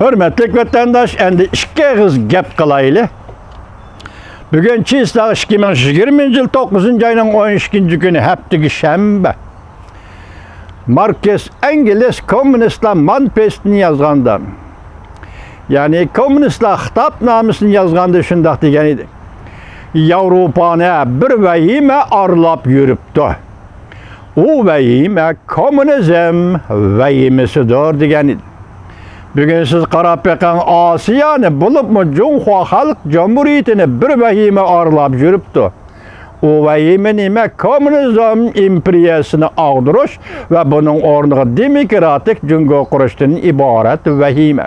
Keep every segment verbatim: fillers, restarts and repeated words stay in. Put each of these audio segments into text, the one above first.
ھۆرمەتلىك ۋەتەنداش، ئەمدى ئىككى ئېغىز گەپ قىلايلى. بۈگۈن چىسلاغ ئىككى مىڭ يىگىرمىنچى يىل توققۇزىنچى ئاينىڭ ئون ئىككىنچى كۈنى، ھەپتىگە شەنبە. ماركس ئەنگلىس كوممۇنىستلار مانىفېستىنى يازغاندا، يەنى كوممۇنىستلار خىتابنامىسىنى يازغاندا شۇنداق دېگەن ئىدى: ياۋروپانى بىر ۋەھىمە ئارىلاپ يۈرۈپتۇ. ئۇ ۋەھىمە كوممۇنىزم ۋەھىمىسىدۇر، دېگەن ئىدى. بۈگۈن سىز قاراپ بېقىڭ، ئاسىيانى، بولۇپمۇ جۇڭخۇا خەلق جۇمھۇرىيىتىنى بىر ۋەھىمە ئارىلاپ يۈرۈپتۇ. ئۇ ۋەھىمە نېمە؟ كوممۇنىزم ئىمپېرىيەسىنى ئاغدۇرۇش ۋە بۇنىڭ ئورنىغا دېموكراتىك جۇڭگو قۇرۇشتىن ئىبارەت ۋەھىمە.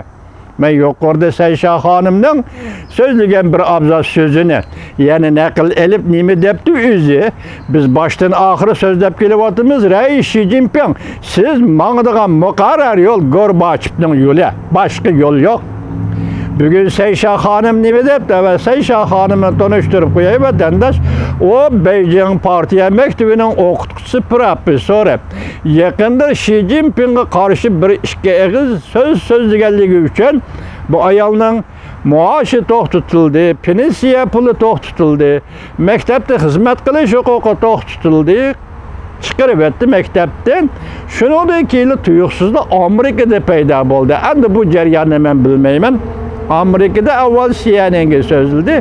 مەن يۇقىرىدا سەيشا خانىمنىڭ سۆزلىگەن بىر ئابزاس سۆزىنى يەنە نەقىل ئېلىپ، نېمە دەپتۇ ئۆزى؟ بىز باشتىن ئاخىر سۆزلەپ كېلىۋاتىمىز، رەئىس شى جىنپىڭ، سىز ماڭىدىغان مۇقەررەر يول گورباچېۋنىڭ يولى، باشقا يول يوق. بۈگۈن سەيشا خانىم نېمە دەپتۇ؟ ئەۋەت، سەيشا خانىمنى تونۇشتۇرۇپ قوياي، ۋەتەنداش. ئۇ بېيجىڭ پارتىيە مەكتىپىنىڭ ئوقۇتقۇچىسى، پروفېسسورى. يېقىندا شى جىنپىڭغا قارشى بىر ئىككى ئېغىز سۆز سۆزلىگەنلىكى ئۈچۈن بۇ ئايالنىڭ مائاشى توختىتىلدى، پېنسىيە پۇلى توختىتىلدى، مەكتەپتە خىزمەت قىلىش ھوقۇقى توختىتىلدى، چىقىرىۋەتتى مەكتەپتىن. شۇنىڭدىن كېيىنلا تۇيۇقسىزلا ئامېرىكىدا پەيدا بولدى. ئەمدى بۇ جەرياننى مەن بىلمەيمەن. ئامېرىكىدا ئاۋۋال سى ئېن ئېنگە سۆزلىدى.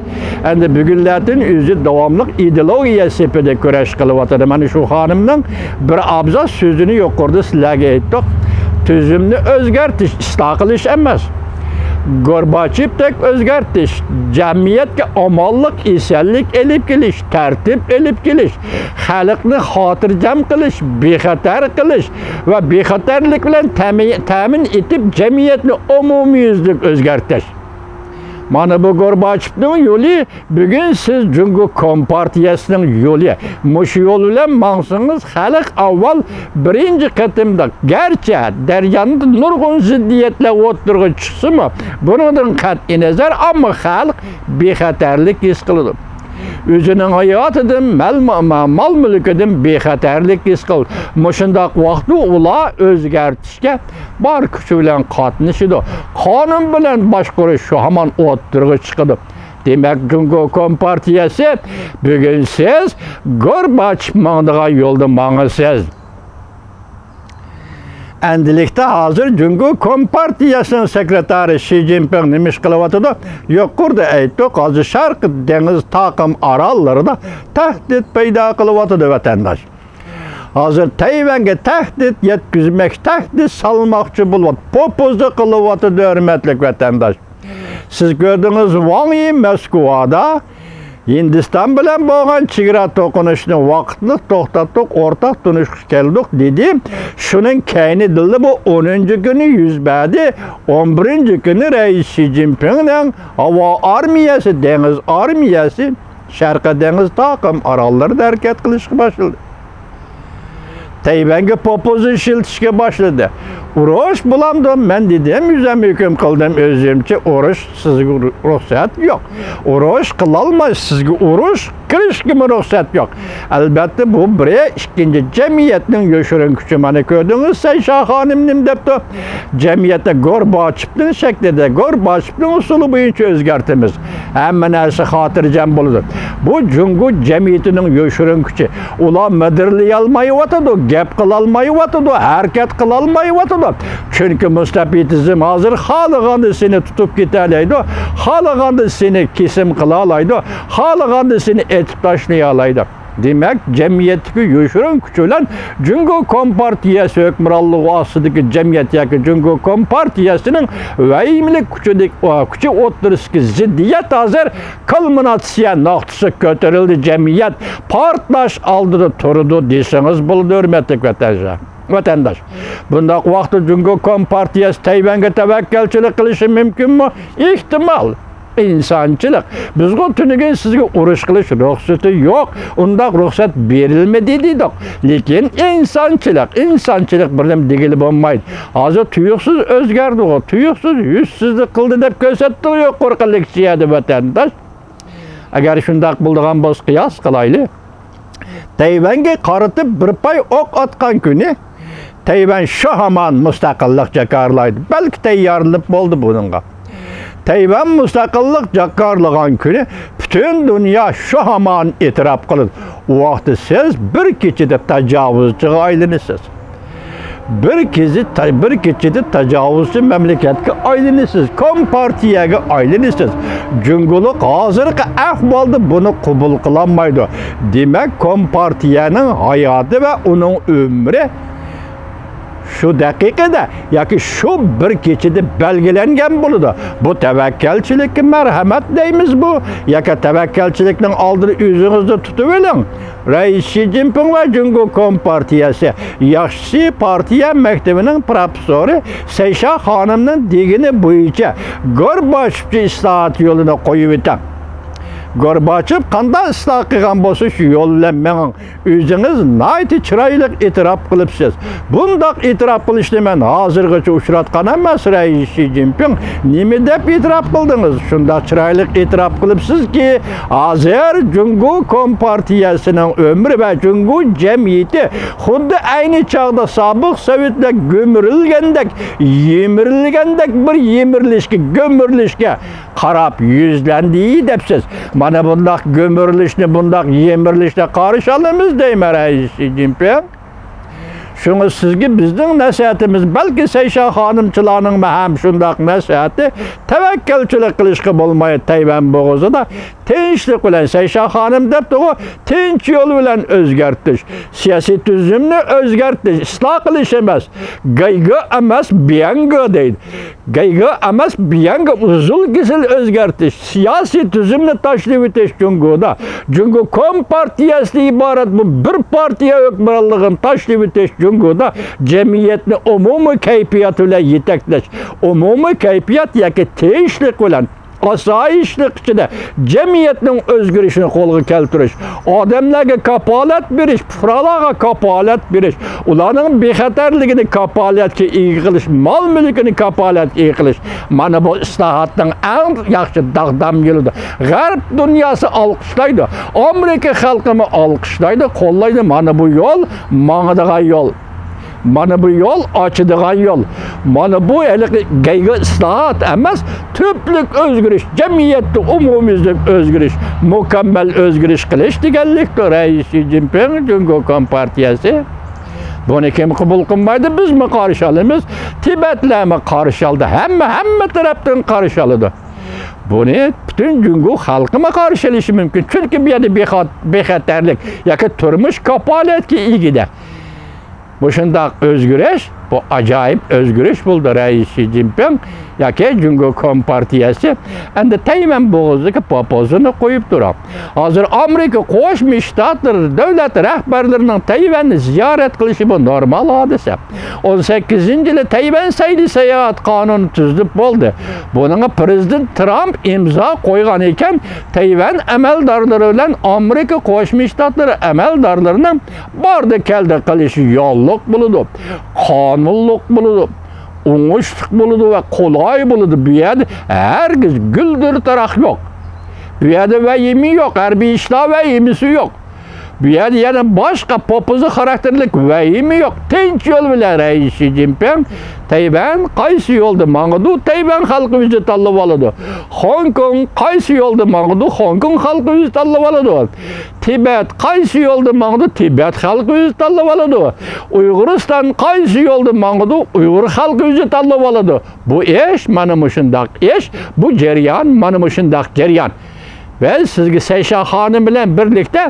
ئەمدى بۈگۈنلەردىن ئۆزى داۋاملىق ئىدېئولوگىيە سېپىدە كۈرەش قىلىۋاتىدۇ. مانا شۇ خانىمنىڭ بىر ئابزاس سۆزىنى يۇقىرىدا سىلەرگە ئېيتتۇق. تۈزۈمنى ئۆزگەرتىش، ئىسلاھ قىلىش ئەمەس. گورباچېۋتەك ئۆزگەرتىش، جەمئىيەتكە ئامانلىق، ئېسەنلىك ئېلىپ كېلىش، تەرتىپ ئېلىپ كېلىش، خەلقنى خاتىرجەم قىلىش، بىخەتەر قىلىش ۋە بىخەتەرلىك بىلەن تەمى-، تەمىن ئېتىپ، جەمئىيەتنى ئومۇميۈزلۈك ئۆزگەرتىش. مانا بۇ گورباچېۋنىڭ يولى. بۈگۈن سىز جۇڭگو كومپارتىيەسىنىڭ يولى. مۇشۇ يول بىلەن ماڭسىڭىز، خەلق ئاۋۋال بىرىنچى قېتىمدا، گەرچە جەرياندا نۇرغۇن زىددىيەتلەر ئوتتۇرىغا چىقسىمۇ، بۇنىڭدىن قەتئىينەزەر، ئەمما خەلق بىخەتەرلىك ھېس قىلىدۇ. ئۆزىنىڭ ھاياتىدىن، مال-، مال-مۈلكىدىن بىخەتەرلىك ھېس قىلىدۇ. مۇشۇنداق ۋاقىتتا ئۇلار ئۆزگەرتىشكە بار كۈچى بىلەن قاتنىشىدۇ. قانۇن بىلەن باشقۇرۇش شۇ ھامان ئوتتۇرىغا چىقىدۇ. دېمەك، جۇڭگو كومپارتىيەسى، بۈگۈن سىز گورباچېۋ ماڭىدىغان يولدا ماڭىسىز. ئەمدىلىكتە ھازىر جۇڭگو كومپارتىيەسىنىڭ سېكرېتارى شى جىنپىڭ نېمە ئىش قىلىۋاتىدۇ؟ يۇقىرىدا ئېيتتۇق، ھازىر شەرقىي دېڭىز تاقىم ئاراللىرىدا تەھدىت پەيدا قىلىۋاتىدۇ، ۋەتەنداش. ھازىر تەيۋەنگە تەھدىت يەتكۈزمەك، تەھدىت سالماقچى بولۇۋاتىدۇ، پوپۇزلۇق قىلىۋاتىدۇ، ھۆرمەتلىك ۋەتەنداش. سىز كۆردىڭىز، ۋاڭ يى مەسكۇۋادا ھىندىستان بىلەن بولغان چېگرا توقۇنۇشنى ۋاقىتلىق توختاتتۇق، ئورتاق تونۇشقا كەلدۇق، دېدى. شۇنىڭ كەينىدىنلا بۇ ئونىنچى كۈنى يۈز بەردى. ئون بىرىنچى كۈنى رەئىس شى جىنپىڭنىڭ ھاۋا ئارمىيەسى، دېڭىز ئارمىيەسى شەرقىي دېڭىز تاقىم ئاراللىرىدا ھەرىكەت قىلىشقا باشلىدى. تەيۋەنگە پوپۇزۇش ئىشلىتىشكە باشلىدى. ئۇرۇش بولامدۇ؟ مەن دېدىم، ئۆزۈم ھۆكۈم قىلدىم، ئۆزۈمچە، ئۇرۇش سىزگە رۇ-، رۇخسەت يوق. ئۇرۇش قىلالمايسىز، سىزگە ئۇرۇش قىلىشقىمۇ رۇخسەت يوق. ئەلبەتتە، بۇ بىرى، ئىككىنچى، جەمئىيەتنىڭ يوشۇرۇن كۈچى. مانا كۆردىڭىز، سەيشا خانىم نېمە دەپتۇ؟ جەمئىيەتنى گورباچېۋنىڭ شەكلىدە، گورباچېۋنىڭ ئۇسۇلى بويىچە ئۆزگەرتىمىز. ھەممە نەرسە خاتىرجەم بولىدۇ. بۇ جۇڭگو جەمئىيىتىنىڭ يوشۇرۇن كۈچى. ئۇلار مىدىرلىيالمايۋاتىدۇ، گەپ قىلالمايۋاتىدۇ، ھەرىكەت قىلالمايۋاتىدۇ. چۈنكى مۇستەبىتىزم ھازىر خالىغاندا سېنى تۇتۇپ كېتەلەيدۇ، خالىغاندا سېنى كېسىم قىلالايدۇ، خالىغاندا سېنى ئېتىپ تاشلىيالايدۇ. دېمەك، جەمئىيەتتىكى يوشۇرۇن كۈچ بىلەن جۇڭگو كومپارتىيەسى ھۆكۈمرانلىقى ئاستىدىكى جەمئىيەت ياكى جۇڭگو كومپارتىيەسىنىڭ ۋەھىمىلىك كۈچىدىك-، كۈچى ئوتتۇرىسىدىكى زىددىيەت ھازىر كۇلمىناتسىيە نۇقتىسىغا كۆتۈرۈلدى. جەمئىيەت پارتلاش ئالدىدا تۇرىدۇ دېسىڭىز بولىدۇ، ھۆرمەتلىك ۋەتەنداشلار. ۋەتەنداش. بۇنداق ۋاقىتتا جۇڭگو كومپارتىيەسى تەيۋەنگە تەۋەككەلچىلىك قىلىشى مۇمكىنمۇ؟ ئېھتىمال. ئىنسانچىلىق. بىزغۇ تۈنۈگۈن سىزگە ئۇرۇش قىلىش رۇخسىتى يوق، ئۇنداق رۇخسەت بېرىلمىدى دېدۇق. لېكىن ئىنسانچىلىق، ئىنسانچىلىق بىر نېمە دېگىلى بولمايدۇ. ھازىر تۇيۇقسىز ئۆزگەردىغۇ، تۇيۇقسىز يۈزسىزلىك قىلدى دەپ كۆرسەتتىغۇ يۇقىرىقى لېكسىيەدە، ۋەتەنداش. ئەگەر شۇنداق بولىدىغان بولسا، قىياس قىلايلى. تەيۋەنگە قارىتىپ بىر پاي ئوق ئاتقان كۈنى، تەيۋەن شۇ ھامان مۇستەقىللىق جاكارلايدۇ. بەلكى تەييارلىنىپ بولدى بۇنىڭغا. تەيۋەن مۇستەقىللىق جاكارلىغان كۈنى پۈتۈن دۇنيا شۇ ھامان ئېتىراپ قىلىدۇ. ئۇ ۋاقىتتا سىز بىر كېچىدە تاجاۋۇزچىغا ئايلىنىسىز. بىر كېزى-، بىر كېچىدە تاجاۋۇزچى مەملىكەتكە ئايلىنىسىز. كومپارتىيەگە ئايلىنىسىز. جۇڭگولۇق ھازىرقى ئەھۋالدا بۇنى قوبۇل قىلالمايدۇ. دېمەك، كومپارتىيەنىڭ ھاياتى ۋە ئۇنىڭ ئۆمرى شۇ دەقىقىدە ياكى شۇ بىر كېچىدە بەلگىلەنگەن بولىدۇ. بۇ تەۋەككەلچىلىككە مەرھەمەت دەيمىز بۇ. ياكى تەۋەككەلچىلىكنىڭ ئالدىدا ئۆزىڭىزنى تۇتۇۋېلىڭ. رەئىس شى جىنپىڭ ۋە جۇڭگو كومپارتىيەسى ياخشىسى پارتىيە مەكتىۋىنىڭ پروفېسسورى سەيشا خانىمنىڭ دېگىنى بويىچە گورباچېۋچە ئىسلاھات يولىنى قويۇۋېتىڭ. گورباچېۋ قانداق ئىسلاھ قىلغان بولسا، شۇ يول بىلەن مېڭىڭ. ئۆزىڭىز ناھايىتى چىرايلىق ئېتىراپ قىلىپسىز. بۇنداق ئېتىراپ قىلىشنى مەن ھازىرغىچە ئۇچراتقان ئەمەس، رەئىس شى جىنپىڭ. نېمە دەپ ئېتىراپ قىلدىڭىز؟ شۇنداق چىرايلىق ئېتىراپ قىلىپسىزكى، ھازىر جۇڭگو كومپارتىيەسىنىڭ ئۆمرى ۋە جۇڭگو جەمئىيىتى خۇددى ئەينى چاغدا سابىق سوۋېتلەر گۈمۈرۈلگەندەك، يىمىرىلگەندەك بىر يىمىرىلىشكە، گۈمۈرۈلۈشكە قاراپ يۈزلەندى دەپسىز. مانا بۇنداق گۈمۈرۈلۈشنى، بۇنداق يىمىرىلىشنى قارشى ئالىمىز دەيمەن، رەئىس شى جىنپىڭ. شۇڭا سىزگە بىزنىڭ نەسىھەتىمىز، بەلكى سەيشا خانىمچىلارنىڭمۇ ھەم شۇنداق نەسىھەتى، تەۋەككەلچىلىك قىلىشقا بولمايدۇ. تەيۋەن بوغۇزىدا تىنچلىق بىلەن، سەيشا خانىم دەپتىغۇ، تىنچ يول بىلەن ئۆزگەرتىش، سىياسىي تۈزۈمنى ئۆزگەرتىش، ئىسلاھ قىلىش ئەمەس، گەيگې ئەمەس، بيەنگې دەيدۇ. گەيگې ئەمەس، بيەنگې، ئۇزۇل كېسىل ئۆزگەرتىش، سىياسىي تۈزۈمنى تاشلىۋېتىش جۇڭگودا. جۇڭگو كومپارتىيەسىدىن ئىبارەت بۇ بىر پارتىيە ھۆكۈمرانلىقىنى تاشلىۋېتىش جۇڭگودا جەمئىيەتنى ئومۇمىي كەيپىيات بىلەن يېتەكلەش، ئومۇمىي كەيپىيات ياكى تىنچلىق بىلەن ئاسايىشلىق ئىچىدە جەمئىيەتنىڭ ئۆزگىرىشىنى قولغا كەلتۈرۈش، ئادەملەرگە كاپالەت بېرىش، پۇقرالارغا كاپالەت بېرىش، ئۇلارنىڭ بىخەتەرلىكىنى كاپالەتكە ئىگە قىلىش، مال-مۈلكىنى كاپالەتكە ئىگە قىلىش. مانا بۇ ئىسلاھاتنىڭ ئەڭ ياخشى داغدام يولىدۇر. غەرب دۇنياسى ئالقىشلايدۇ. ئامېرىكا خەلقىمۇ ئالقىشلايدۇ، قوللايدۇ. مانا بۇ يول، ماڭىدىغان يول. مانا بۇ يول ئاچىدىغان يول. مانا بۇ ھېلىقى گەيگې ئىسلاھات ئەمەس، تۈپلۈك ئۆزگىرىش، جەمئىيەتتە ئومۇميۈزلۈك ئۆزگىرىش، مۇكەممەل ئۆزگىرىش قىلىش دېگەنلىكتۇر. رەئىس شى جىنپىڭ، جۇڭگو كومپارتىيەسى. بۇنى كىم قوبۇل قىلمايدۇ؟ بىزمۇ قارشى ئالىمىز. تىبەتلەرمۇ قارشى ئالدى. ھەممە، ھەممە تەرەپتىن قارشى ئالىدۇ. بۇنى پۈتۈن جۇڭگو خەلقىمۇ قارشى ئېلىشى مۇمكىن. چۈنكى بۇ يەردە بىخەت-، بىخەتەرلىك ياكى تۇرمۇش كاپالەتكە ئىگىدە. مۇشۇنداق ئۆزگىرىش، بۇ ئاجايىپ ئۆزگىرىش بولدى. رەئىس شى جىنپىڭ ياكى جۇڭگو كومپارتىيەسى ئەمدى تەيۋەن بوغۇزىدىكى پوپوزىنى قويۇپ تۇرۇپ، ھازىر ئامېرىكا قوشما شتاتلىرى دۆلەت رەھبەرلىرىنىڭ تەيۋەننى زىيارەت قىلىشى بۇ نورمال ھادىسە. ئون سەككىزىنچى يىلى تەيۋەن سەيلە ساياھەت قانۇنى تۈزۈلۈپ بولدى. بۇنىڭغا پىرېزىدېنت ترامپ ئىمزا قويغان ئىكەن، تەيۋەن ئەمەلدارلىرى بىلەن ئامېرىكا قوشما شتاتلىرى ئەمەلدارلىرىنىڭ باردا كەلدى قىلىشى ياللىق بولىدۇ، قانۇنلۇق بولىدۇ، ئوڭۇشلۇق بولىدۇ ۋە قولاي بولىدۇ. بۇ يەردە ھەرگىز گۈلدۈر تاراق يوق. بۇ يەردە ۋەھىمە يوق، ھەربىي ئىشلار ۋەھىمىسى يوق. بۇ يەردە يەنە باشقا پوپۇزا خاراكتېرلىك ۋەھىمە يوق. تىنچ يول بىلەن رەئىس شى جىنپىڭ تەيۋەن قايسى يولدا ماڭىدۇ، تەيۋەن خەلقى ئۆزى تاللىۋالىدۇ. خوڭكوڭ قايسى يولدا ماڭىدۇ، خوڭكوڭ خەلقى ئۆزى تاللىۋالىدۇ. تىبەت قايسى يولدا ماڭىدۇ، تىبەت خەلقى ئۆزى تاللىۋالىدۇ. ئۇيغۇرىستان قايسى يولدا ماڭىدۇ، ئۇيغۇر خەلقى ئۆزى تاللىۋالىدۇ. بۇ ئىش مانا مۇشۇنداق ئىش، بۇ جەريان مانا مۇشۇنداق جەريان. بىز سىزگە سەيشا خانىم بىلەن بىرلىكتە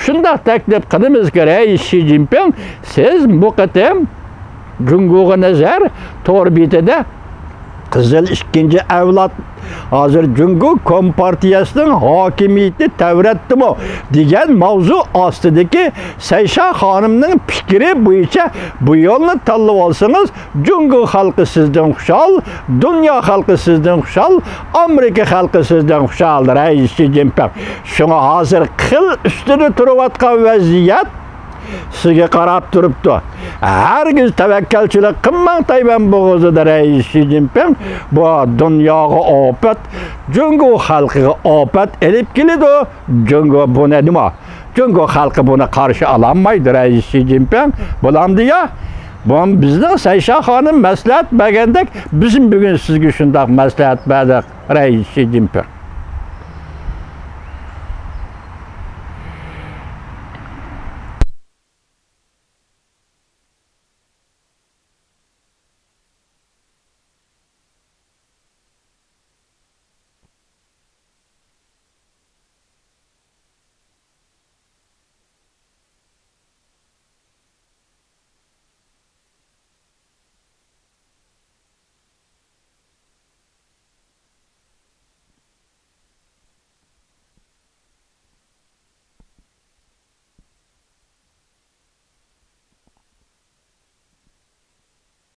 شۇنداق تەكلىپ قىلىمىزكى، رەئىس شى جىنپىڭ، سىز بۇ قېتىم جۇڭگوغا نەزەر تور بېتىدە قىزىل ئىككىنچى ئەۋلاد ھازىر جۇڭگو كومپارتىيەسىنىڭ ھاكىمىيىتى تەۋرەتتىمۇ دېگەن ماۋزۇ ئاستىدىكى سەيشا خانىمنىڭ پىكرى بويىچە بۇ يولنى تاللىۋالسىڭىز، جۇڭگو خەلقى سىزدىن خۇشال، دۇنيا خەلقى سىزدىن خۇشال، ئامېرىكا خەلقى سىزدىن خۇشال، رەئىس شى جىنپىڭ. شۇڭا ھازىر قىل ئۈستىدە تۇرۇۋاتقان ۋەزىيەت سىزگە قاراپ تۇرۇپتۇ. ھەرگىز تەۋەككەلچىلىك قىلماڭ تەيۋەن بوغۇزىدا، رەئىس شى جىنپىڭ. بۇ دۇنياغا ئاپەت، جۇڭگو خەلقىگە ئاپەت ئېلىپ كېلىدۇ. جۇڭگو بۇنى نېمە؟ جۇڭگو خەلقى بۇنى قارشى ئالالمايدۇ، رەئىس شى جىنپىڭ. بولامدۇ يا؟ بۇ بىزنىڭ سەيشا خانىم مەسلىھەت بەرگەندەك، بىزمۇ بۈگۈن سىزگە شۇنداق مەسلىھەت بەردۇق، رەئىس شى جىنپىڭ.